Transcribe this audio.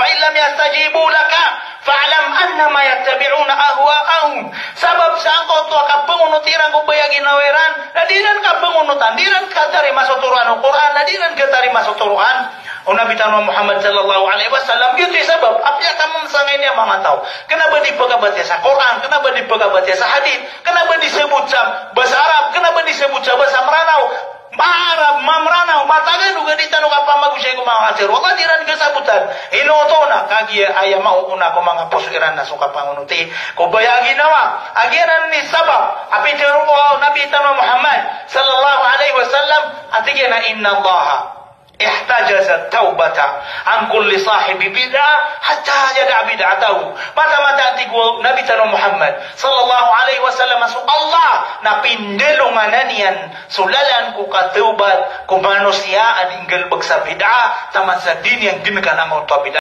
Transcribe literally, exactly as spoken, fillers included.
Fa in lam yastajibu laka fa'lam annama yattabi'una ahwa'ahum. Sabap sa angkoto a kapangonoti iran ko baya a ginawa iran, na di iran kapangonotan, di iran katarima so toroan o Qur'an, na di iran katarima so toroan o Nabi tano a Muhammad sallallahu alaihi wasallam. Giyoto i sabap a piyakamamasangay niyan a manga taw. Kena ba di pekabatiya sa Qur'an, kena ba di pekabatiya sa hadith, kena ba di sabot sa basa Arab, kena ba di sabot sa basa Meranaw. Maarab, mameranaw, matagalog a di tano kapamagosay ko manga katharo. Wallah, di iran kasabotan. Ino oto na, kagiya aya maona ko manga poso iran na so kapangonoti ko baya a ginawa. A giyanan i sabap a pitharo o Nabi tano a Muhammad sallallahu alaihi wasallam, a tig iyan a, "Innallaha ihtajaza tawbata an kulli sahibi bid'ah hatta yada'a bid'atahu." Mataan-mataan, tig o Nabi tano a Muhammad sallallahu alaihi wasallam, a so Allah na pindalonganan iyan so lalan ko katawbat ko manosiya a di nggalebek sa bid'ah, taman sa di niyan geneken angkoto a bid'ah.